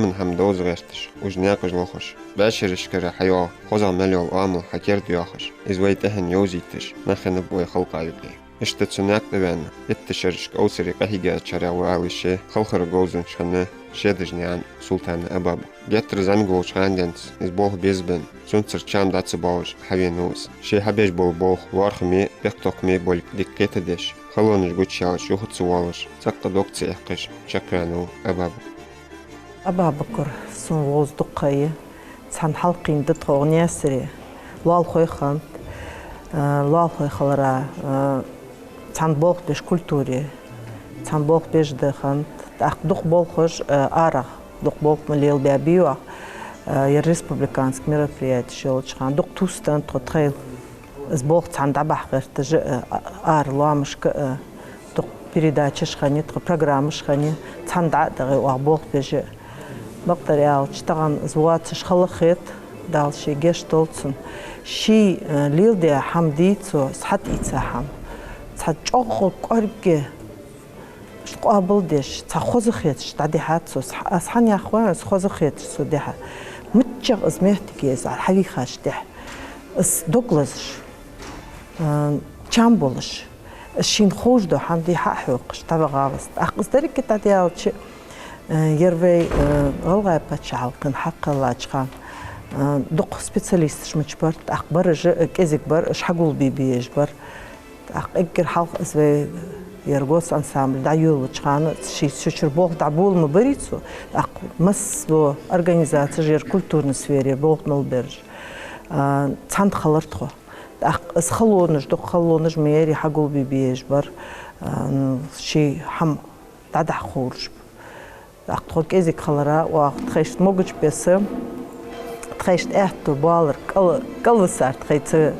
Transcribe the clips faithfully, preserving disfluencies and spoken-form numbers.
Амма хӀама довза гӀерташ, уж наькъаш лохаш, бӀаьшерашкара хьайоагӀа хозагӀа мел йола оамал хьакердайоахаш, из вай тӀехьенна йовзийташ нах хиннаб вай халкъа юкъе. Иштта цу наькъа тӀа ваьнна, итт шерашка овцаре къахьийгачарех ва ала йиш я халхара говзанча хинна Шедажнаькъан Султана Абабукара. Геттара зӀамига волча хана денз из болх безабенна, цунцара чам дӀа ца боалаш хьавенав из. Ше хьабеш бола болх лоархӀаме, бехктокхаме болга дика кхетадеш, халонаш гучаяьлча юха ца воалаш, цӀаккха дог ца эккхаш чакхваьннав Абабукар. Абабукар сона вовза дукха ха я. Цхьана хьалкхийна да тхо укх Наьсаре лоалахой хиннад, а, лоалахой хилара, а, цхьана болх беш культуре, цхьана болх беш да хиннад. ТӀаккха дукха болхаш, а, арахьа дукха болх ма лелабаьбий оаха, а, ер республикански мероприятеш йолча хана. Дукха тувсаденнад тхо тхоайла. Из болх цхьана дӀабахьа гӀерташ а, а, ара лоамашка а, дукха передачаш хиннай, тха программаш хиннай, цхьана дӀа а дагӀе оаха болх беш а. Бакъдар аьлча, тахан из воацаш хала хет, Дала ший гешт долда цунна. Ший, а, леладаь хӀама дий цо, из хьатӀаийца хӀама. Цхьа чӀоагӀа кӀоарга къоабалдеш, цхьа хоза хеташ дӀадихьад цо. Аз хьанех ва, из хоза хеташ цо дихьа. Миччахьа из моттиге из хьавийхача дехьа, из дог лазаш, а, чам болаш, из шийна ховш дола хӀама дий хьа а хьокхаш, дӀавахав из. ТӀаккха из деррига дӀадаьлча, а, ер вай, а, ГӀалгӀай паччахьалкхен хьакхеллача хана, а, дукха специалисташ мича бар, тӀаккха бараш а кӀезига бар, уж хьагулбе безаш бар. ТӀаккха эггара хьалха из вай ер госансамбль дӀайолалуча хана, ший шучара болх дӀабола ма барий цо, тӀаккха массабола организацеш ер культурни сфере болх мел бераш, а, цхьана хилар тхо. ТӀаккха из халонаш, дукха халонаш ма ярий, хьагулбе безаш бар, а, ший хӀама дӀадахьа ховраш. ТӀаккха тхо кӀезига хилара, оаха тхоашта могача беса, тхоашта аьттув боалар кӀал-, кӀалвисар тхоай цу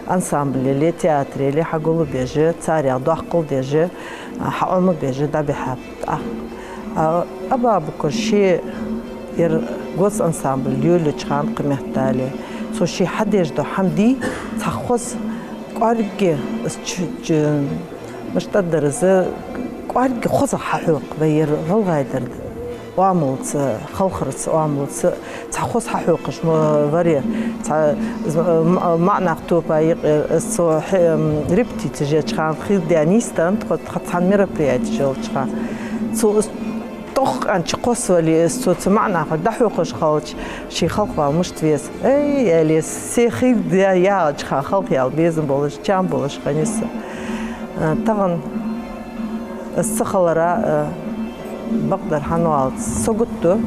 ансамблел, театрел хьагулбеш, царех доаккхал деш, а, хьаӀомабеш дӀабихьаб. ТӀаккха, а, Абабукар ше ер госансамбль йолалуча хана кхыметтел, цо ше хьадеш дола хӀама дий, цхьа хоза кӀоарга, из чу-, чу-, мишта дар из, кӀоарга хоза хьахьокх вай ер гӀалгӀай дар. Оамалца, халхарца, оамалца цхьа хоза хьахьокхаш ма варий. Цхьа, м-, м-, маӀа нах топа юкъера, из цо хье-, м, репетицеш еча хана хилда нийсденнад тхо, тха цхьана мероприятеш йолча хана. Цо из тохканча кхоссавале, из цо цу маӀа нахага дӀахьокхаш хилча, ший халхавала мишта веза. Эй, аьле, се хилда яхача хана халхавала безам болаш, чам болаш хиннай из. Э, тахан из ца хилара, э, бакъдар хӀана оал, со гутту,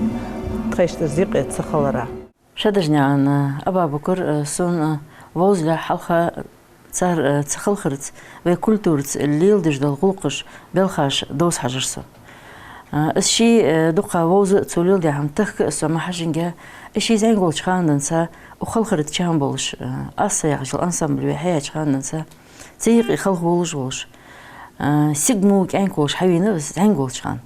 тхоашта из юкъе ца хилара. Шедажнаькъан, э, Абабукар, э, сона, э, вовзалехь хьалха цар, э, цу халхарца, вай культураца леладеш дола гӀулакхаш, белхаш довза хьажар со. Э, из ше, э, дукха вовза а, цо леладаь хӀама тахка а со ма хьажанге, из ше зӀамига волча хана денз укх халхарца чам болаш, э, «Асса» яхаш йола ансамбль вай хьаяьча хана денз, цу юкъе халхавувлаш волаш, э, сигму кӀаьнк волаш хьавенав из зӀамига волча хана.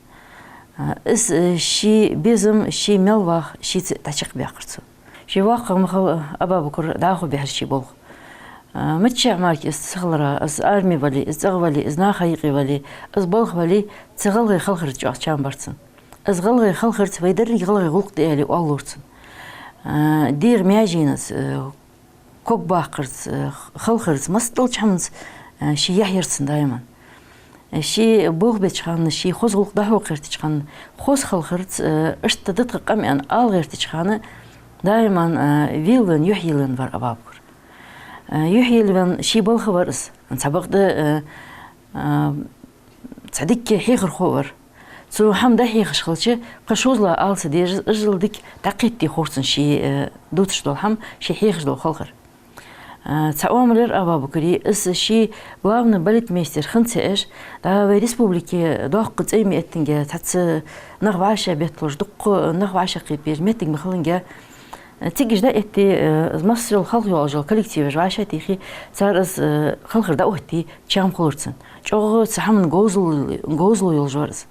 Э, из, э, ший безам, ше мел вах, шийца дӀачакхбаьккхар цо. Ше воккхагӀа ма хилла, Абабукар дӀахо бихьар ший болх. А, миччахьа мара из ца хилара, из арме вале, из цӀагӀа вале, из наха юкъе вале, из балха вале, цу гӀалгӀай халхарца чӀоагӀа чам бар цун. Из гӀалгӀай халхарца вай деррига гӀалгӀай гӀулакх да аьле оалалора цунна. А, дера маьженаца, э, ког баккхарца, э, халхарца, массадолча хӀаманца, э, ше яхь яр цун даиман. Ше болх беча хана, ше хоза гӀулакх дӀахьокха гӀертача хана, хоза халхарца, э, иштта да тха къам аьнна ала гӀертача хана, даиман, э, велавенна, юхьелвенна вар Абабукар. Э, юхьелвенна ший балха вар из. Цхьабакъда, э, э, цхьа дикка хьехархо вар. Цо хӀама дӀахьехаш хилча, кхы шозлагӀа ала ца дезаш, иззал дика дӀакхетаде ховра цунна ше, э, дувцаш дола хӀама, ше хьехаш дола халхар. А, цхьа оамал яр Абабукара, из ше главный балетмейстер хинна ца Ӏеш, дӀа вай республике доккха цӀай ма эттинге, цхьацца нах вӀашагӀбетталуш, дуккха нах вӀашагӀкхетабеш моттиг ма хиланге, цига иштта дӀаэтте, э, массайола халха йоалаш йола коллективаш вӀашагӀтехе, цар из, э, халхар дӀаоттае чам хулар цун. ЧӀоагӀа цу хӀаман говзал-, говзал йолаш вар из.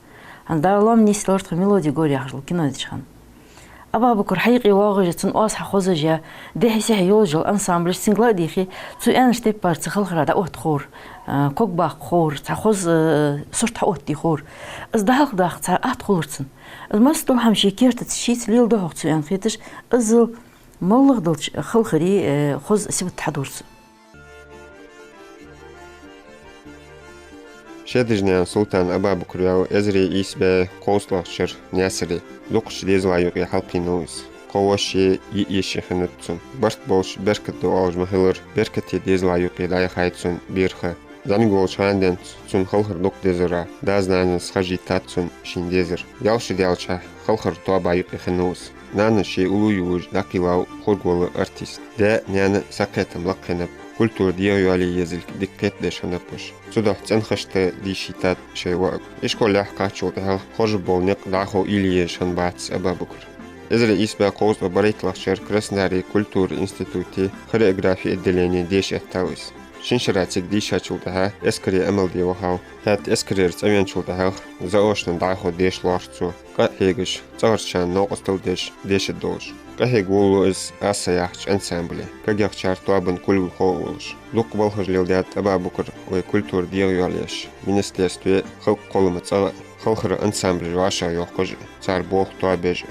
ХӀанз Дала лоам нийсделар тха «Мелодия горя» яхаш йола кино деча хана. Абабукар хьайкъе воагӀаш, цун оаз хьахозаш, дехьа-сехьа йолаш йола ансамблаш цунга ла а дийхе, цо аьннача тайпара цу халхара дӀаотта ховр, а, ког баккха ховр, цхьа хоза, э, сурт хьаоттаде ховр. Из дӀахьалхадаккха цхьа атта хулар цунна. Из массадола хӀама ший кертаца, шийца леладу хьогӀ цо аьнна хеташ, иззал моллагӀа долча халхара, э, хоза сибат хьадора цо. Шедажнаькъан Султан Абабукар ваьв эзар ийс бӀаь кховзткъалагӀча шера Наьсаре, дукхача дезала юкъе хьалкхийнав из. Кхо воша, йиъ йиша хиннад цун. Барт болаш, беркат да оалаш ма хиллара, беркате дезала юкъе дӀаяхай цун бера ха. ЗӀамига волча хана денз цунна халхар дукха дезар, дас-нанас хержийтад цунна ший дезар. Ялх шу даьлча, халхара тоаба юкъе хиннав из. Нана ше уллув йолаш дӀакхеллав хургвола артист. Даь-наьна сакхетам лакхеннаб, культура дегӀайоалае езилга дика кхетадеш хиннаб уж. Цудухьа цӀенхашта дийшийтад шоай воӀага. Ишколе кхаччалца тӀехьагӀа хоржаргбола никъ дӀахо уйла е езаш хиннабац Абабукара. Эзар ийс бӀаь кховзткъеи барайтталагӀча шера Краснодаре культура институте хореографи отделене деша эттав из. Шин шера цига дийшачул тӀехьагӀа эскаре Ӏамал де вахав. ХӀаьта эскарера цӀавеначул тӀехьагӀа заочно дӀахо деша лоархӀ цо, къа а хьегаш, цӀагӀарчарна новкъостал деш, дешаргдолаш. Къахьегаволалу из «Асса» яхача ансамбле, кагийчар тоабан кулгалхо а волаш. Дукха балхаш леладаьд Абабукара вай культура дегӀайоалаеш, министерстве, халкъа кхоллама цӀагӀа, халхара ансамблаш вӀашагӀйоахаш, цар болх тоабеш.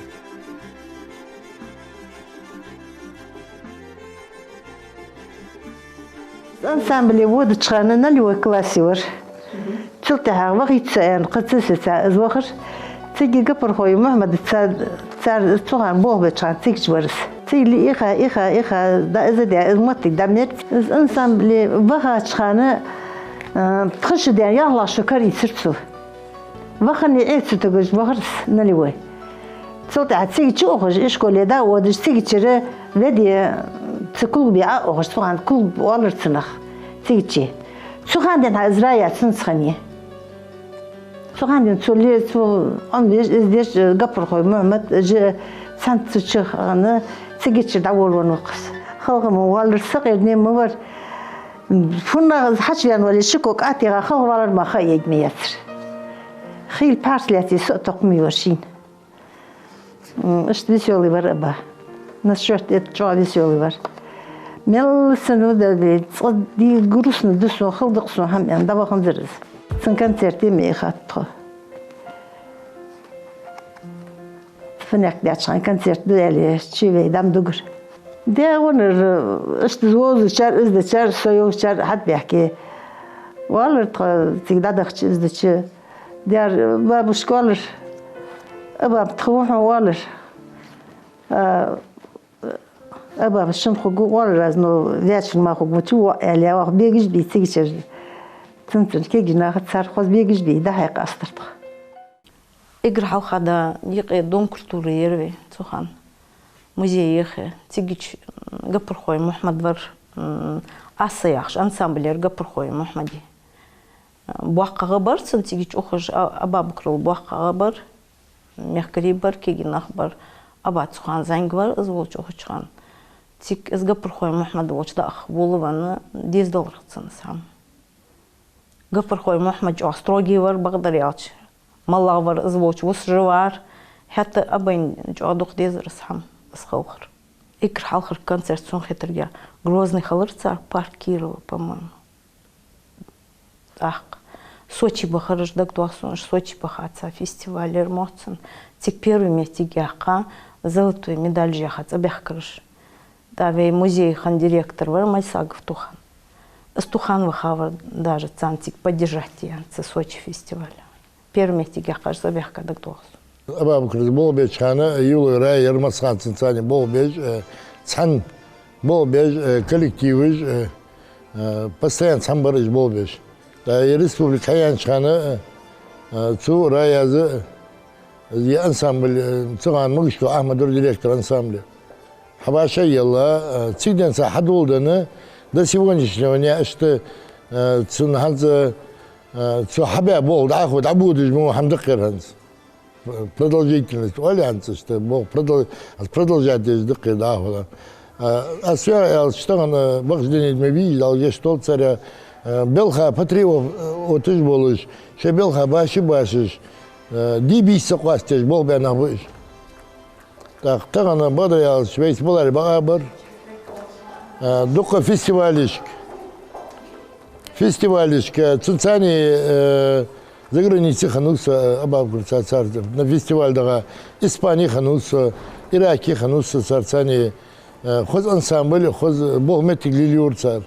Ансамбле водача хана Налевой классе вар. Цул тӀехьагӀа вахийта со аьнна, кхы ца сеца из вахар. Цига Гапархой Мухьмад цар, цар цу хана болх беча хана цигача вар из. Цига ле иха, иха, иха, да из а де, из моттиг да мерц. Из ансамбле вахача хана, а, пхи шу даьнна, ялхлагӀа шу карийцар цо. Вахане Ӏе ца тугаш вахар из Налевой. Цул тӀехьагӀа цига чу ухаш, ишколе дӀа а водаш, цигачара веде цу кулгабе Ӏоухаш, цу хана кулгаб оалар цунах цигаче. Цу хана денз хьа из Рая цунца хиннай. Цу хана денз цо ле, цо Ӏомавеш, из деш, Гапархой Мухьмад, жа цхьан цу чу хана, цигачара дӀаволавеннав-кх из. Халхам валар сакъердаме ма вар. ФуннагӀа из хьачувена вале, ши ког кӀатегӀа халхавалар мара ха а ергма яцар. Хийла пхьарс лаьце со а токхаме вар шийна. М, иштта весёлый вар Аба. Насчёт это чӀоагӀа весёлый вар. Мел санна да ве, цкъа ди грустно да сона, хала да-кх сона хӀама аьнна, дӀаваханзар из. Цун концерте ма ихад тхо. ФуннагӀа даьча хана концерт да аьле, чувей дам дугар. Даь ванар, иштта вовзачар, из дечар, со йовзачар хьатӀабаьхке. Оалар тхо цига дӀадахача, из деча. Даьра, бабушка, оалар, Абаб, тха ва хьона, оалар. А, Абаб шун хургва, оалар аз, но ваьчун мара хургва, чу воӀ аьле, оаха бегаш бий цигачара. Цун-цун кегий нах, цар хоза бегаш бий, дӀа-хьа къастар тхо. Эггара хьалха да юкъе Дом культуры яр вай цу хана. Музей яхе. Цигача, м, Гапархой Мухьмад вар, м, «Асса» яхаш ансамбль яр Гапархой Мухьмада. БоккхагӀа бар цун цигача ухаш, а, Абабукрал боккхагӀа бар, мехкарий бар, кегий нах бар. Аба цу хана зӀамига вар, из волча ухача хана. Цига из Гапархой Мухьмад волча дӀаахка волавенна, дезадалар-кх цунна из хӀама. Гапархой Мухьмад чӀоагӀа строгий вар, бакъдар аьлча. МоллагӀа вар из волча, вусаш вар, хӀаьта Абайна чӀоагӀа дукха дезар из хӀама, из халхар. Эггара хьалхара концерт сона хетаргахьа Грозный хилар цар, парк Кирова, по-моему. ТӀаккха Сочи бахараш дагадоагӀа сона, уж Сочи баха цхьа фестиваль яр моццан. Цига первый моттиг яьккха, золотой медаль яха цӀабаьхкараш. ТӀаккха вай музея хинна директор вар Майсагов Тухан. Из Тухан ваха вар даже царна цига поддержать де аьнна цу Сочи фестивале. Первый моттиг яьккхараш цӀабаьхка дагадоагӀа сона. Абабукраца болх беча хана, Юлой Рая яр массахана цунца болх беш, э, цхьана болх беш, э, коллективаш, э, э, постоянно цхьана бар уж болх беш. ТӀаккха е республика хьаяьннача хана, э, э, цу Раяс, э, е ансамбль, э, цу хана Магашков Ахьмад вар директор ансамбля. Хьабаьшаелла, э, цигденца хьадоладенна, до сегодняшнего дня иштта, э, цун хӀанз, э, цо хьабаь болх дӀахо дӀабодаш ма хӀама да-кх ер хӀанз. Продолжительность оал хӀанз иштта, болх продол-, аз продолжать деш да-кх ер дӀахо. Э, аз сога аьлча, тахан, э, бакъ динийта ма бий уж, Дала гешт долда царех, э, балха патриот, э, оташ болаш, шоай балха баши башаш, э, дий-бийса ца къоастадеш болх баь нах ба уж. ТӀаккха тахан, бакъдар аьлча, вайца балар бакъ бар. Э, дукха фестивалашка. Фестивалашка, цунца цхьана, э, загранице хиннав со, э, Абабукар цар, цар на фестивале дагӀа, Испане хиннав со, Ираке хиннав со цар цхьана, э, хоза ансамбль, хоза болх, моттиг лелаер цар.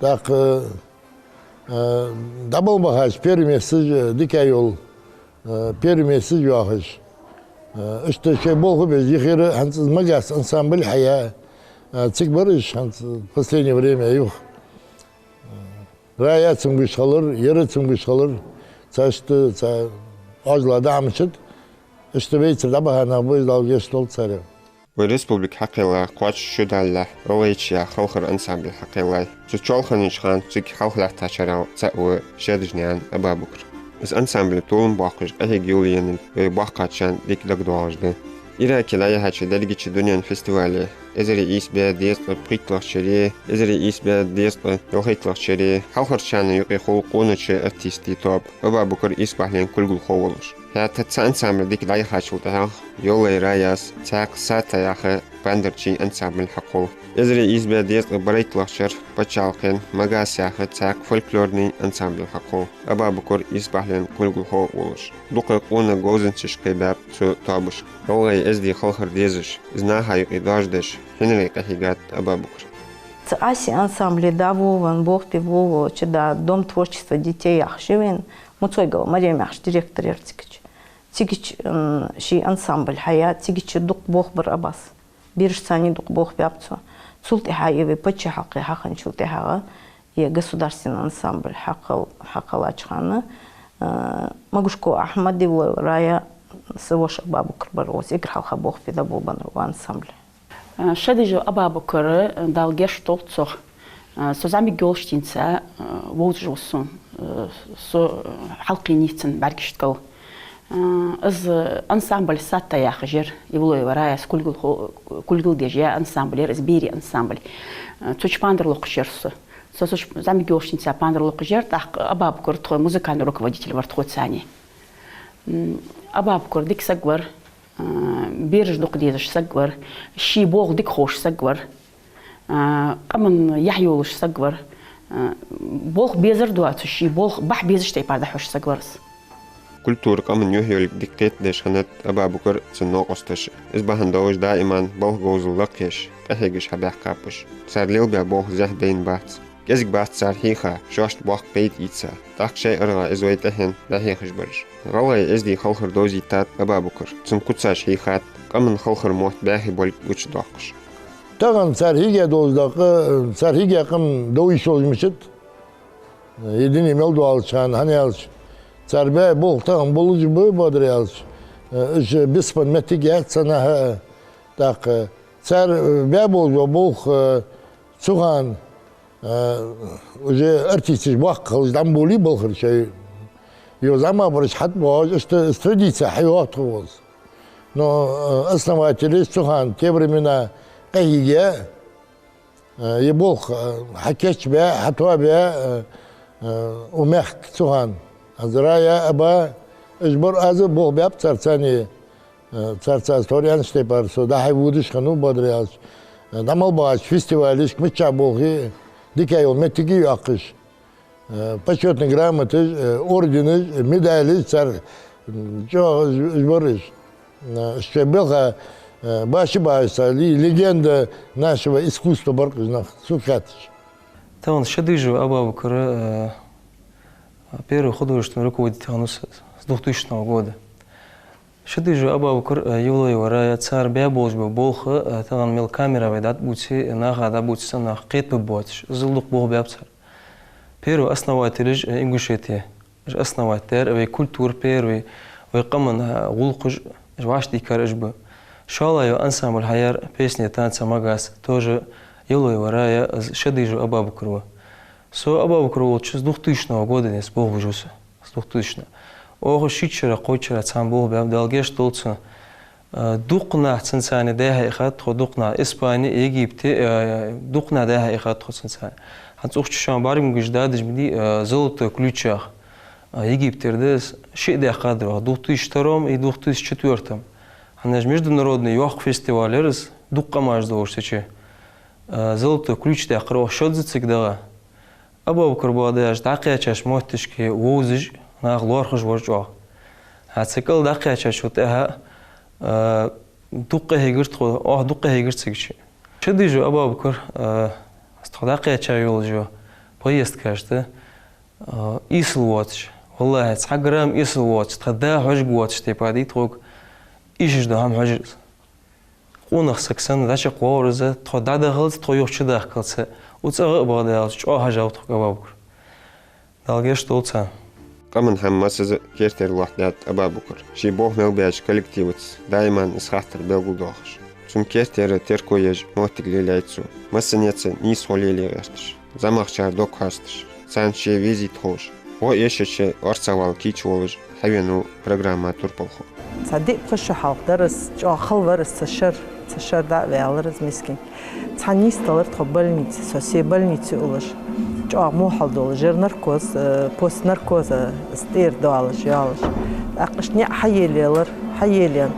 ТӀаккха, э, дӀаболабахача первый месташ, э, дика йола, э, первый месташ йоахаш. Э, иштта шоай болх беш йихира, хӀанз Магас ансамбль хьаяь, э, цига бар уж хӀанз последнее время юха. Рая цамогаш хилар, ер цамогаш хилар, цхьа иштта, цхьа Ӏоажал дӀа а мичад, иштта вайцара дӀабаха нах ба уж, Дала гешт долда царех. Вай республике хьакхелла кхоачаш шу даллалехь, гӀалгӀайче халхара ансамбль хьакхеллай. Цу чоалханеча хана цига хьалха лаьттачарех цаӀ ва Шадыжнаькъан Абабукар. Из ансамбле толам боаккхаш къахьега йолаеннай вай боккхачарна дика дагадоагӀаш да. Ираке дӀаяхьача дерригача дунен фестивале, эзар ийс бӀаь дезткъа пхийтталагӀча шера, эзар ийс бӀаь дезткъа ялхайтталагӀча шера, хьалхарчарна юкъе хул къонача артистий тоаба, Абабукар Исбахьлен кулгалхо волаш. ХӀаьта цу ансамбле дика дӀаяхачул тӀехьагӀа Евлой Раяс цхьаькха «Сата» яха пандарчий ансамбль хьакхолл. Эзар ийс бӀаь дезткъа барайтталагӀча шера паччахьалкхен «Магас» яха цхьаькха фольклорни ансамбль хьакхолл, Абабукар Исбахьлен кулгалхо волаш. Дукха къона говзанчаш кхебаьб цу тоабашка. ГӀалгӀай эздий халхар дезаш, из наха юкъе доаржадеш, хьинаре къахьийгад Абабукар. Цу «Аси» ансамбле дӀаволавенна, болх бе волавелча, да, Дом творчества детей яхаш я вайна, Муцойгова Марем яхаш директор яр цигача. Цигача, м, ший ансамбль хьаяь, цигача дукха болх бир Абас. Берашца цхьана дукха болх баьб цо. Цул тӀехьагӀа вай паччахьалкхе хьахинначул тӀехьагӀа, е государственный ансамбль хьакхел-, хьакхеллача хана, э, Магушков Ахьмад, Евлоева Рая, са воша Абабукар бар, укхаза эггара хьалха болх бе дӀаболабеннар ва ансамбле. Э, Шадыжов Абабукар, э, Дала гешт долда цох. Э, со зӀамига йолча денз, э, вовзаш ва сона, э, со, э, хьалкхийнай цун бӀаргашта кӀал. Э, из ансамбль «Сата» яхаш яр, Евлоева Раяс кулгал хо-, кулгал деш яь ансамбль яр из, берий ансамбль. Э, цу чу пандар локхаш яр со. Со, со чу зӀамига йолча денз пандар локхаш яр, тӀаккха Абабукар тхоай музыкальный руководитель вар тхоца цхьана. М, Абабукар дика саг вар, э, бераш дукха дезаш саг вар, ший болх дика ховш саг вар. А, къаман яхь йолаш саг вар. А, болх безар доацаш, ший болх бахьа безача тайпара дӀахьош саг вар из. Культура, къаман юхь йолга дика кхетадеш хиннад Абабукар, цун новкъосташа. Из бахьан долаш даиман балха говзал лакхъеш, къахьегаш хьабаьхкаб уж. Цар лелабаь болх зехьа дайна бац. КӀезига бац цар хьийха, шоашта боккха пайда ийца. ТӀаккха шоай аргӀагӀа из вай тӀехьенна дӀахьехаш бараш. ГӀалгӀай эздий халхар довзийтад Абабукара. Цун куцаш хьийхад, къаман халхара мотт бӀаьхий болга гучадоаккхаш. Тахан цар хьийга долаш да-кх, цар хьийга къам дов йиш йолаш мичад. Е дуне мел доалача хана, хӀана аьлча, цар баь болх тахан болаш ба, бакъдар аьлча. Уж беспан моттиг яц царех, тӀаккха цар баь болаш бола болх, цу хана, э, уже артисташ боккха хилча дӀа ма болий балхара шоай. Йо, зӀамагӀбараш хьатӀабоагӀаш, иштта из традици хьайоагӀа тхо укхаза. Но, э, основателаш цу хана, те времена къахьийга, э, е болх, э, хьакийчбаь, хьатоабаь, э, э, укх мехка цу хана. Аз Рая, Аба, уж бар, аз болх баьб царца цхьана, э, царца аз тхьовра аьннача тайпара со дӀа-хьа водаш хиннав, бакъдар аьлча. Э, дӀа мел бахача фестивалашка, миччахьа болхе дика йола моттиг йоаккхаш. Э, почётни грамоташ, э, орденаш, э, медалаш цар, м, чӀоагӀа уж, уж бар уж. Э, шоай балха, э, башха баьш цар, ле-, легенда нашего искусства бар-кх уж нах, сога хаьттача. Тахан Шадыжов Абабукара, э, первый художественный руководитель хиннав с, с двухтысячного года. Шадыжов Абабукар, э, Евлоева Рая, цар баь болаш бола болх, э, тахан мел камера вай дӀатӀабувце, наха дӀабувце санна кхетабе боацаш, из дукха болх баьб цар. Первый основателаш, э, Ингушетии, уж основать даьр, вай культура первый, вай къаман, э, гӀулакхаш, уж вӀаштӀехьадийкар уж ба. ШоллагӀа ансамбль хьаяьр «Песни и танцы Магас», тоже Евлоева Рая, из Шадыжов Абабукар ва. Со Абабукар волча с двухтысячного года денз болх беш ва со. С двухтысячного. Оаха шийтта шера, кхойтта шера цхьана болх баьб, Дала гешт долда цунна. Э, дукха нах цунца цхьана дӀа-хьа ихад тхо, дукха нах Испане, Египте, э, дукха нах дӀа-хьа ихад тхо цунца цхьана. ХӀанз укх чу шоана бӀаргагуш дадаш ма дий, э, «Золотой ключ» яха, э, Египтера да из, шиъ даьккхад оаха, две тысячи втором и две тысячи четвёртом. Наш международный йоккха фестиваль яр из, дукха къамаш долаш цу чу. Э, «Золотой ключ» яхар оаха шозза цига дагӀа. Абабукар бакъда аьлча дӀакхаьчача моттигашка вовзаш, нах лоархӀаш вар чӀоагӀа. ХӀанз цу кӀал дӀакхаьчачул тӀехьагӀа, э, дукха къахьийгар тхо, оаха дукха къахьийгар цига чу. Шадыжев Абабукар, э, тхо дӀакхаьча йолча поездкашта, э, эсала воацаш, валлахӀи, цхьа грамм эсала воацаш, тха да хьожаргвоацаш тайпара дий тхога эшаш дола хӀама хьожар из. Къонах саг санна дӀачакхвоагӀар из, тхо дӀадахалца, тхо юха чудахкалца, укх цӀагӀа а бакъда аьлча чӀоагӀа хьежав тхога Абабукар. Дала гешт долда царна. Къаман хӀама массаза кертера лоаттадаьд Абабукара. Ший болх мел баьча коллективаца даиман из хаттар белгалдоахаш. Цун кертера терко еш моттиг лелаяьй цо. Массанеца нийсхо лелае гӀерташ, зӀамагӀчар дог хьоасташ, царна ше везийта ховш, гӀо эшача орцагӀвала кийча волаш хьавенав программа турпалхо. Цхьа диъ-пхи шу хьалха дар из, чӀоагӀа хала вар из цу шера, цу шера дӀа а ваьлар из мискинг. Цхьа нийсдалар тхо больнице, со се больнице уллаш. ЧӀоагӀа во хьал долаш яр, наркоз, э, постнаркоз, э, из тӀера доалаш, йоалаш. ТӀаккха иштта ниӀ хьаелаелар, хьаелаенна: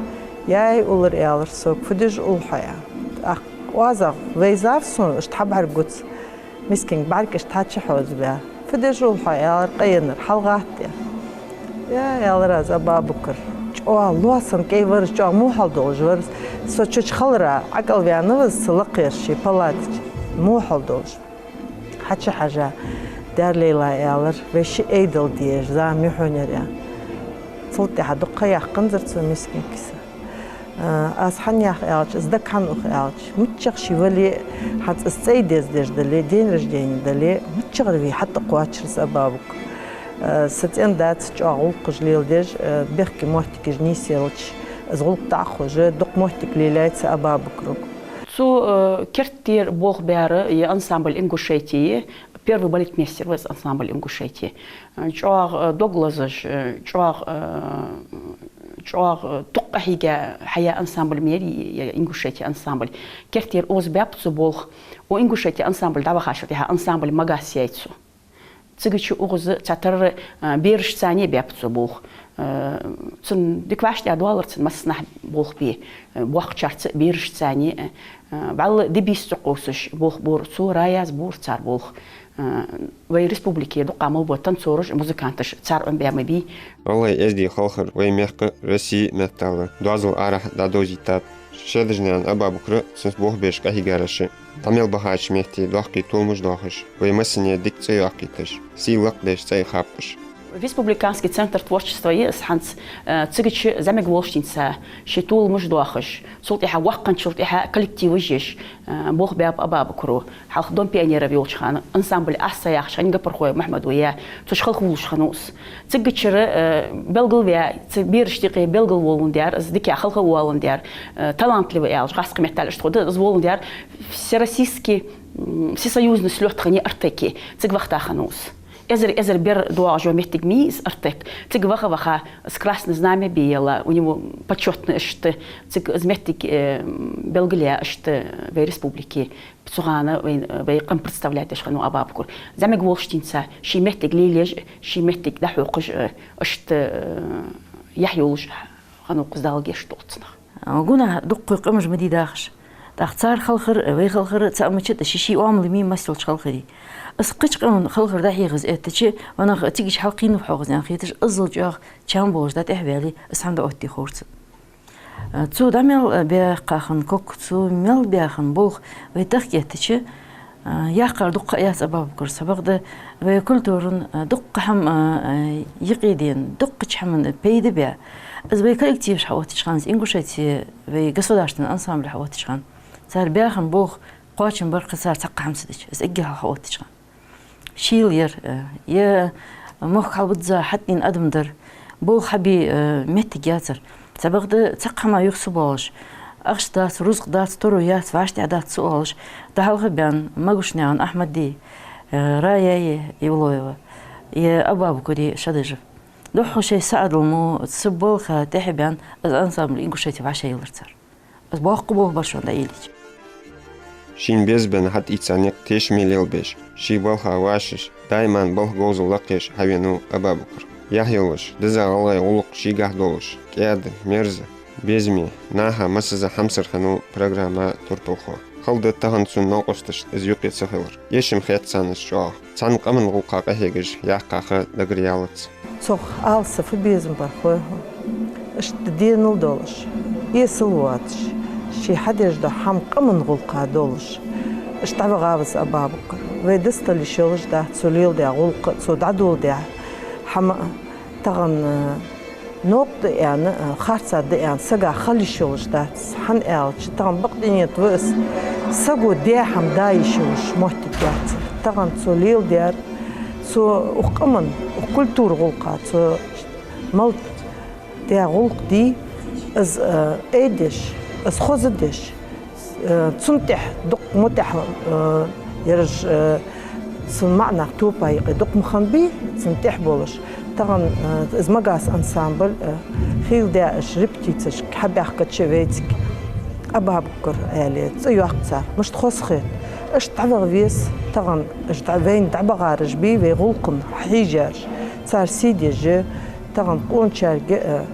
«Яй, — уллар, — — аьлар сога, фу деш улл хьо?» — аьнна. ТӀаккха оазагӀа вайзав сона, иштта хьа бӀаргагуц. Мискинг бӀарг иштта хьачухьожабаь. «Фу деш улл хьо?» — аьлар, къаеннар: «ХьалгӀатта», — аьнна. «Я, — аьлар аз, — Абабукар, чӀоагӀа лоасан кӀай вар из, чӀоагӀа во хьал долаш вар из. Со цу чу хилара ӀокӀалваьннав из цу лакхера ший палата чу, во хьал долаш». Хьачухьежа: «Даьра, Лейла, — аьлар, — вай шиъ Ӏийдал де еза, зама юхьанара», — аьнна. Цул тӀехьагӀа дукха ха яьккханзар цо мискинга киса. Э, аз хӀана йоах аьлча, из дага хӀана ух аьлча, миччахьа ше вале а, хӀанз из цӀай дездеш дале, день рождения дале, миччахьара вий хьатӀакхоачар из Абабукар. Э, са цӀен-даьца чӀоагӀа гӀулакхаш леладеш, э, бехке моттигаш нийсъелча, из гӀулакх дӀа а ховш, дукха моттиг лелаяьй цу Абабукарага. Цо, э, керттера болх баьр ер ансамбль «Ингушетия», первый балетмейстер ва из ансамбль «Ингушетия». ЧӀоагӀа, э, дог лазаш, э, чӀоагӀа, э, чӀоагӀа, э, дукха къахьийга хьаяь ансамбль ма яр ер «Ингушетия» ансамбль. Керттера озабаьб цо болх. Укх «Ингушетия» ансамбль дӀавахачул тӀехьагӀа ансамбль «Магас» яьй цо. Цига чу укхаза цхьатарра, э, берашца а баьб цо болх. Э, цун дика вӀаштӀехьадоалар цун массанахьа болх бе, э, боккхачарца а, берашца а, э, э, вӀалла ди-бийса ца кхувсаш болх бора цо, раяза бора цар болх. Э, вай республике дукха мел бола танцораш, музыканташ цар Ӏомабаь ма бий. ГӀалгӀай эздий халхар вай мехка, Россе меттала доазол арахьа дӀадовзийтад. Шадыжев Абабукара, цунца болх беш къахьийгараш а дӀа мел бахача метте доккхий толамаш доахаш, вай массане дика цӀи йоаккхийташ, сий лакхбеш цӀи а хапкъаш. Республиканский центр творчества я из хӀанз, э, цига чу зӀамига волча денз ший толамаш доахаш, цул тӀехьагӀа воккханчул тӀехьагӀа коллективаш еш, э, болх баьб Абабукара. Хьалха Дом пионеров йолча хана ансамбль «Асса» яхача хана Гапархой Махьмада яь, цу чу халхавувлаш хиннав из. Цигачара, э, белгалваь, цу берашта юкъе белгалволандаь, из дика халхаволандаь, э, талантливый аьлча, гӀазкхий меттала иштта ховргда, из воландаь всероссийский, м, всесоюзный слёт хиннай «Артеке», цига вахийта хиннав из. Эзар-эзар бер доагӀаш йола моттиг ма йий из «Артек». Цига ваха-ваха из «Красное знамя» бе елла, у него почётный иштта, цига из моттиг, э, белгалъяь иштта вай республике. Цу хана вай, вай къам представлять деш хиннав Абабукар. ЗӀамига волча денз ший моттиг лелаеш, ший моттиг дӀахьокхаш, э, иштта, э, яхь йолаш хиннав укхаза, Дала гешт долда цунах. Гунахь дуккхий къамаш ма дий дахаш. ТӀаккха цар халхар, вай халхар цаӀ ма дац, ший-ший оамал ма йий массайолча халхарий. Из кхыча къаман халхар дӀахьехаза эттача, ванах цига чу хьалкхийнав-хьогӀ из аьнна хеташ, иззал чӀоагӀа чам болаш дӀатӀехьаваьле, из хӀама дӀаоттае ховра цо. Цо дӀа мел баьккха хинна ког, цо мел баь хинна болх вай тахка эттача, яккхар дукха яц Абабукара. Цхьабакъда вай культуран дуккха хӀама юкъедена, дуккхача хӀаман пайда баь. Из вай коллективаш хьаоттача хана, из «Ингушетия» вай государственный ансамбль хьаоттача хана, цар баь хинна болх кхоачам бар-кх цар цхьаккха хӀама ца дича, из эггара хьалха хьаоттача хана. Шийла яр, э, е мохк хьалбузза хьатӀадена адам дар, болх хьабе, э, моттиг яцар. Цхьабакъда цхьаккха хӀамах юха ца боалаш, ахча дац, рузкъа дац, таро яц, вӀаштӀехьа дац ца оалаш, дӀахьалха баьнна Магушнаькъан Ахьмадеи, э, Раяи Евлоева, е Абабукари Шадыжев. Духхьал шоай саӀадал мо цу балха тӀехьабаьнна, из ансамбль «Ингушетия» вӀашагӀйиллар цар. Из боккха болх бар шоана дӀаеллача. Шийна беза бенна хьатӀаийца никъ тешаме лелабеш, ший балха вӀашагӀъеш, даиман балха говзал лакхъеш хьавенав Абабукар. Яхь йолаш, деза гӀалгӀай гӀулакх шийгахьа долаш, кӀаьда, мерза, Безаме, наха массаза хьамсара хиннав программа турпалхо. Хала да тахан цун новкъосташта из юкъе ца хилар. Эшам хет царна из чӀоагӀа. Цхьан къаман гӀулакха къахьегаш яьккха ха дагаръялац. Цох ала са фу безам бар хой хьона. Иштта денал долаш, эсала воацаш, ше хьадеш дола хӀама къаман гӀулакха долаш, иштта дӀаваха ва из Абабукар. Вай дастал йиш йолаш дац цо леладаь гӀулакх а, цо дӀадоладаь хӀама а. Тахан, э, новкъа да аьнна, э, харцахьа да аьнна, сага хила йиш йолаш дац. ХӀана аьлча, тахан бакъдинет ва из, саго даь хӀама да йиш йолаш моттиг яц. Тахан цо леладаьр, цо укх къаман, укх культура гӀулакха, цо мел даь гӀулакх дий, из, э, айдеш, из хоза деш, э, цунна тӀехьа дукха мутӀахьа, э, ераш, э, цун маӀа нах топа юкъе дукха ма хиннабий, цунна тӀехьа болаш. Тахан, э, из «Магас» ансамбль, э, хийла даь уж репетицеш хьабаьхкача вайцига, Абабукар аьле, цӀи йоаккх цар. Мишта хоза хет. Иштта дӀаваха веза тахан, уж дӀа-, вайна дӀабахараш бий, вай гӀулакхана хьежараш. Цар сий деш, тахан къоначарга, э,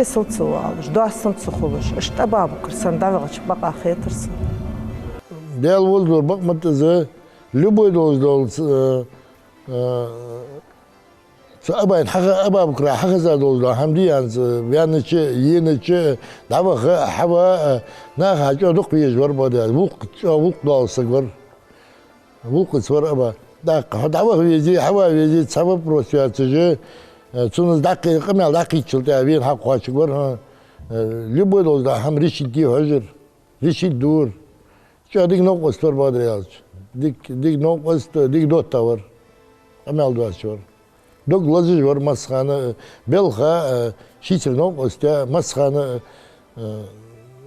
эсала ца воалаш, доастам ца хулаш, иштта Абабукар санна дӀавахача бакъахьа хетар сона. Даьла возалора бакъ ма да из, любой долаш дола, э, э, цу Абайна хьаха-, Абабукара хьахеза долаш дола хӀама дий хьона из, ваьннача, енача, дӀаваха, хьава, э, наха чӀоагӀа дукха везаш вар бада, гӀулакх, чӀоагӀа гӀулакх долаш саг вар. ГӀулакхаца вар Аба. ТӀаккха хьо дӀаваха везе, хьава везе, цхьа вопрос яцаш, э, цунна из дӀакхий-, къамаьл дӀакхийттачул тӀехьагӀа вена хьакхоачаргвар, хьо, э, любой долаш дола хӀама решить де хьожар, решить дора. ЧӀоагӀа дика новкъост вар, бакъдар аьлча. Дика, дика новкъост, дика доттагӀа вар. Къамаьл доацаш вар. Дог лазаш вар массахана, э, балха, э, шийцара новкъост яь, массахана, э, э,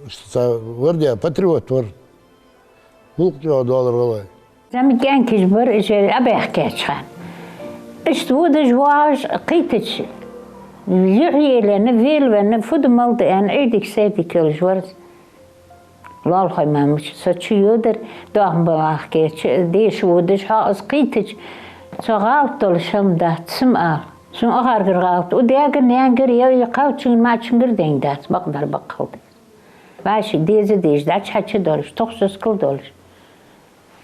иштта цхьа вар де, патриот вар. ГӀулакх чӀоагӀа долар гӀалгӀай. ЗӀамига кӀаьнкаш бар уж Ӏобаьхкача хана. Иштта водаш воагӀаш кхийттача, юхь елаенна, велавенна, фу да мала да аьнна, Ӏуйдиг-сайдиг йолаш вар из. Лоалахой мамаш, со чу йодар, доахан балагӀа кхаьча, деша водаш, хьо из кхийттача, цо гӀалат долаш хӀама дац, сам ала. Сона акхаргара гӀалат, укх даьгара, наьнагара, е кхалчунгара, маӀачунгара даьнна дац, бакъдар баккхал да. Вай ший деза дезаш, дӀачу-хьачу долаш, тохсаскал долаш.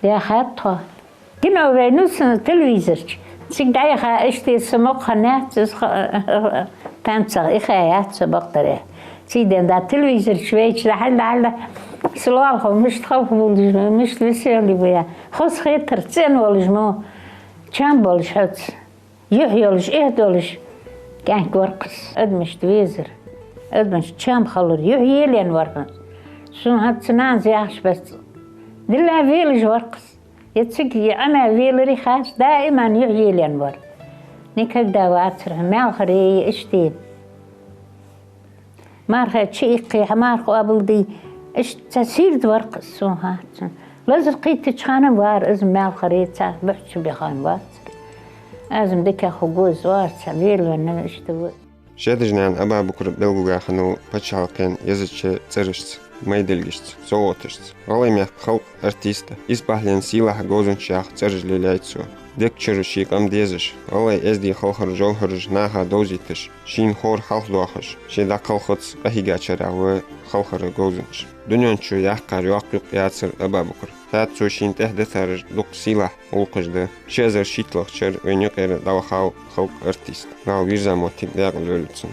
Яхад тхо. Кино вайнав сона телевизор чу. Цига дӀаяха, иштта са мукъа хиннаяц, из ха-, танцах ихаяц са бакъдар. Цига денз да телевизор чу вайча дӀахьал, дӀахьал, са лоалахо мишта халхабувлаш ма, мишта веселый ба. Хоза хетар, цӀена волаш мо, чам болаш хьоца. Юхь йолаш, эхь долаш кӀаьнк вар-кх из. Адамашта везар, адамашта чам хилар, юхь елаенна вар-кх из. Сона хӀанз цун нанас яхаш бац. Дилла велаш вар-кх из. Е цига, е Ӏема веларе хац, даиман юхь елаенна вар. Никогда вацар хьона, маьлхаре е иштта. Марха чу иккхе, хьа марха къоабалде, иштта цхьа сийрда вар-кх из, сона хетачох. Лазар кхийттача хана вар из, маьлхаре цхьа бухьча бихьан вацар. Аз-м дикагӀа хургва из, вар цхьа велавенна иштта ва. Шедажнаьна Абабукара белгалдаь хиннав паччахьалкхен езача цӀерашца, майдилгашца, совгӀаташца. ГӀалгӀай мехка халкъа артиста, исбахьален сийлахьа говзанча яха цӀераш лелаяьй цо. Дег чура ший къам дезаш, гӀалгӀай эздий халхара жовхӀараш наха довзийташ, шийна ховр хьалхадоахаш, ше дӀакхалхац къахьийгачарех ва халхара говзанча. Дунен чу яьккхар йоккха юкъ яцар Абабукара. ХӀаьта цо шийна тӀехьа дитараш дукха сийлахь гӀулакхаш да. Ши эзар шийтталагӀча шера вайна юкъера дӀавахав халкъа артист. Дала вийрза моттиг даькъала йойла цун.